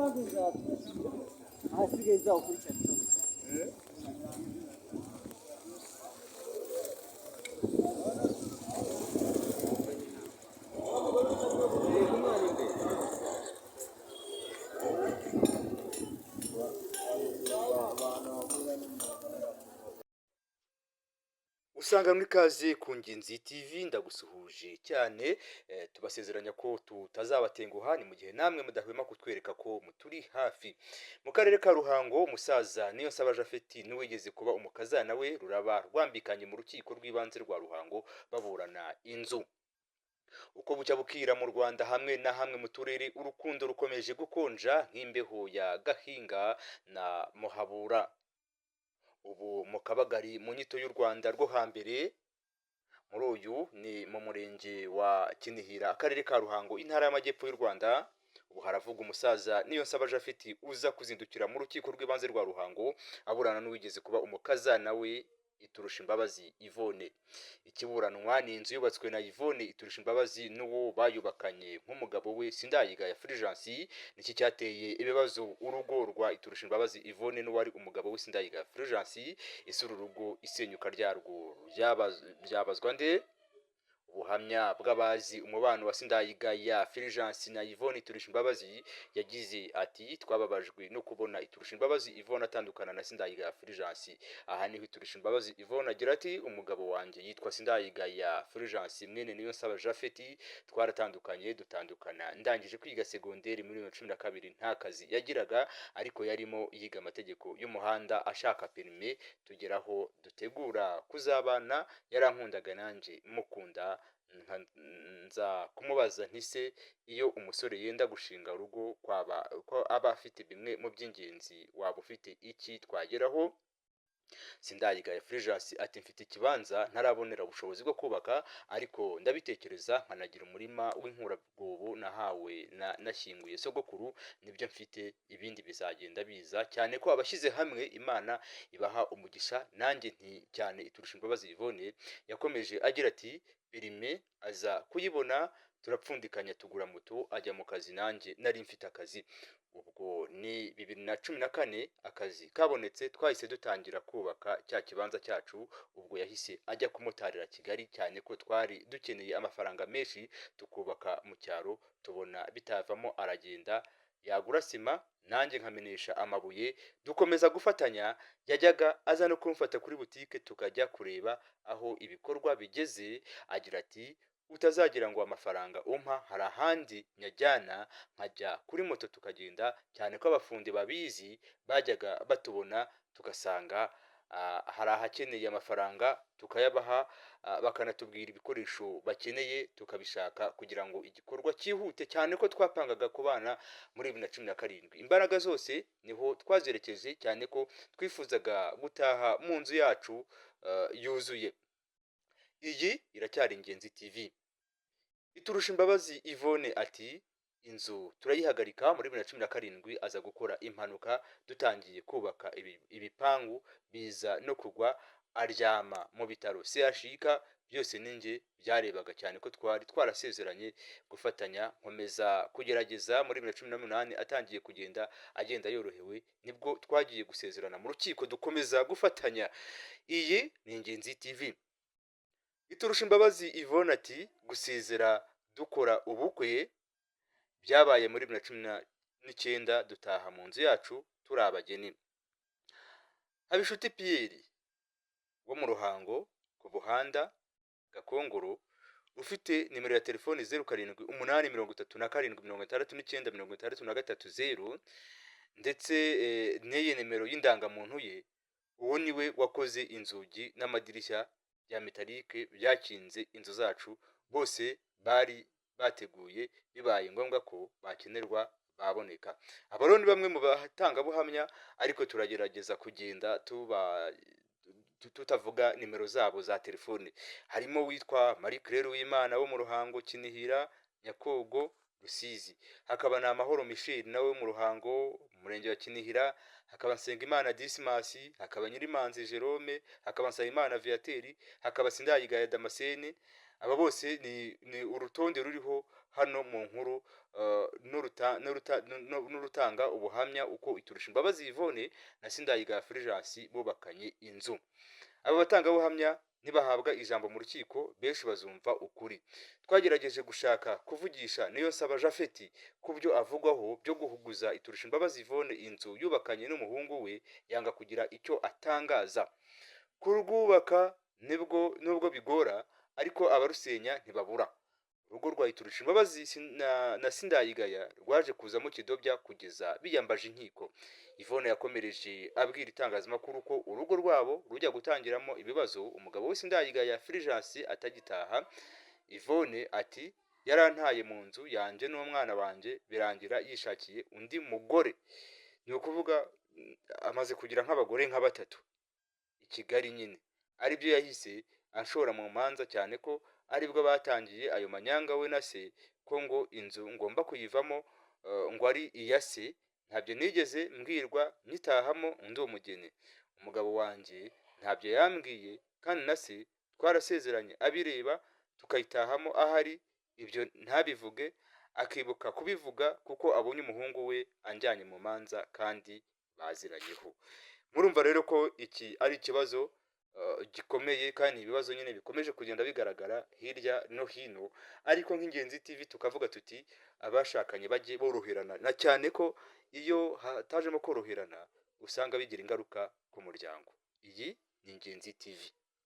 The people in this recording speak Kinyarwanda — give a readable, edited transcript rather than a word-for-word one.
Ubanza uzatwishyura, ahasigaye izawukurikirana ikibazo cyawe. Usanga ikaze ku Ngenzi TV, ndagusuhuje cyane. Tubasezeranya ko tutazabatenguha, ni mu gihe namwe mudahwema kutwereka ko muturi hafi. Mu karere ka Ruhango, umusaza Niyonsaba Japhet n'uwigeze kuba umukazana we ruraba rwambikanye mu rukiko rw'ibanze rwa Ruhango baburana inzu. Uko bucya bukira mu Rwanda hamwe na hamwe mu turere, urukundo rukomeje gukonja nk'imbeho ya Gahinga na Muhabura. Ubu mu Kabagari, mu nyito y'u Rwanda rwo hambere, muri uyu ni mu murenge wa Kinihira, akarere ka Ruhango, intara y'Amajyepfo y'u Rwanda. Ubu haravuga umusaza Niyonsaba Japhet uza kuzindukira mu rukiko rw'ibanze rwa Ruhango aburana n'uwigeze kuba umukazana we Iturusha Imbabazi Yvonne. Ikiburanwa ni inzu yubatswe na Yvonne Iturusha Imbabazi n'uwo bayubakanye nk'umugabo we Sindayigaya Fulgence. Niki cyateye ibibazo urugo rwa Iturusha Imbabazi Yvonne n'uwari umugabo we Sindayigaya Fulgence? Ese uru rugo isenyuka ryarwo ryabazwa nde? Ubuhamya bw'abazi umubano wa Sindayigaya Fulgence na Yvonne Iturusha Imbabazi yagize ati: "Twababajwe no kubona Iturusha Imbabazi Yvonne atandukana na Sindayigaya Fulgence." Aha niho Iturusha Imbabazi Yvonne agira ati: "Umugabo wanjye yitwa Sindayigaya Fulgence mwene Niyonsaba Japhet. Twaratandukanye, dutandukana ndangije kwiga segonderi muri 2012. Nta kazi yagiraga, ariko yarimo yiga amategeko y'umuhanda ashaka perime. Tugeraho dutegura kuzabana, yarankundaga nanjye mukunda. Nza kumubaza nti se iyo umusore yenda gushinga urugo kwaba ko aba afite bimwe mu by'ingenzi, waba ufite iki twageraho?" Sindayigaya Fulgence ati: "Mfite ikibanza ntarabonera ubushobozi bwo kubaka, ariko ndabitekereza, nkanagira umurima w'inkurabwobo nahawe na nashyinguye sogokuru. Nibyo mfite, ibindi bizagenda biza, cyane ko abashyize hamwe Imana ibaha umugisha." Nanjye nti cyane. Iturusha Imbabazi Yvonne yakomeje agira ati: "Perime aza kuyibona, turapfundikanya, tugura moto, ajya mu kazi, nanjye nari mfite akazi. Ubwo ni 2014 akazi kabonetse, twahise dutangira kubaka cya kibanza cyacu. Ubwo yahise ajya kumotarira Kigali, cyane ko twari dukeneye amafaranga menshi tukubaka mu cyaro, tubona bitavamo, aragenda yagura sima nanjye nkamenesha amabuye, dukomeza gufatanya. Yajyaga aza no kumfata kuri butike tukajya kureba aho ibikorwa bigeze." Agira ati: "Utazagira ngo amafaranga umpa hari ahandi nyajyana, nkajya kuri moto tukagenda, cyane ko abafundi babizi bajyaga batubona, tugasanga hari ahakeneye amafaranga tukayabaha, bakanatubwira ibikoresho bakeneye tukabishaka kugira ngo igikorwa cyihute, cyane ko twapangaga kubana muri 2017. Imbaraga zose niho twazerekeje, cyane ko twifuzaga gutaha mu nzu yacu yuzuye." Iyi iracyari Ingenzi TV. Iturusha Imbabazi Yvonne ati: "Inzu turayihagarika muri 2017, aza gukora impanuka dutangiye kubaka ibipangu, biza no kugwa aryama mu bitaro CHUK. Byose ninjye byarebaga, cyane ko twari twarasezeranye gufatanya. Nkomeza kugerageza. Muri 2018 atangiye kugenda, agenda yorohewe, nibwo twagiye gusezerana mu rukiko, dukomeza gufatanya." Iyi ni Ingenzi TV. Iturusha Imbabazi Yvonne ati: "Gusezera dukora ubukwe byabaye muri 2019, dutaha mu nzu yacu turi abageni." Habinshuti Pierre wo mu Ruhango ku Buhanda Gakongoro, ufite nimero ya telefoni 0783 769 630, ndetse n'iyi nimero y'indangamuntu ye, uwo niwe wakoze inzugi n'amadirishya bya metalike byakinze inzu zacu. Bose bari bateguye, bibaye ngombwa ko bakenerwa baboneka. Aba rero ni bamwe mu batangabuhamya, ariko turagerageza kugenda tuba tutavuga nimero zabo za telefone. Harimo witwa Marie Claire Uwimana wo mu Ruhango Kinihira Nyakogo Rusizi, hakaba na Amahoro Michel nawe wo mu Ruhango, umurenge wa Kinihira, hakaba Nsengimana Dismas, hakaba Nyirimanzi Jerome, hakaba Nsabimana Viateur, hakaba Sindayigaya Damascene. Aba bose ni urutonde ruriho. Hano mu nkuru n'urutanga ubuhamya uko Iturusha Imbabazi Yvonne na Sindayigaya Fulgence bubakanye inzu. Aba batangabuhamya nibahabwa ijambo mu rukiko, benshi bazumva ukuri. Twagerageje gushaka kuvugisha Niyonsaba Japhet ku byo avugwaho byo guhuguza Iturusha Imbabazi Yvonne inzu yubakanye n'umuhungu we, yanga kugira icyo atangaza. Kurwubaka nibwo nubwo bigora, ariko abarusenya ntibabura. Urugo rwa Iturusha Imbabazi na Sindayigaya rwaje kuzamo kidobya kugeza biyambaje inkiko. Yvonne yakomereje abwira itangazamakuru ko urugo rwabo rujya gutangiramo ibibazo umugabo we Sindayigaya Fulgence atagitaha. Yvonne ati: "Yarantaye mu nzu yanjye n'umwana wanjye, birangira yishakiye undi mugore." Ni ukuvuga amaze kugira nk'abagore nka batatu i Kigali nyine, aribyo yahise anshora mu manza, cyane ko aribwo batangiye ayo manyanga we na se, ko ngo inzu ngomba kuyivamo, ngo ari iya se. Ntabyo nigeze mbwirwa nyitahamo undi umugeni. Umugabo wanjye ntabyo yambwiye, kandi na se twarasezeranye abireba, tukayitahamo ahari, ibyo ntabivuge, akibuka kubivuga kuko abonye umuhungu we anjyanye mu manza kandi baziranyeho. Murumva rero ko iki ari ikibazo gikomeye, kandi ibibazo nyine bikomeje kugenda bigaragara hirya no hino. Ariko nk'Ingenzi TV tukavuga tuti abashakanye bajye boroherana, na cyane ko iyo hatajemo koroherana usanga bigira ingaruka ku muryango. Iyi ni Ingenzi TV.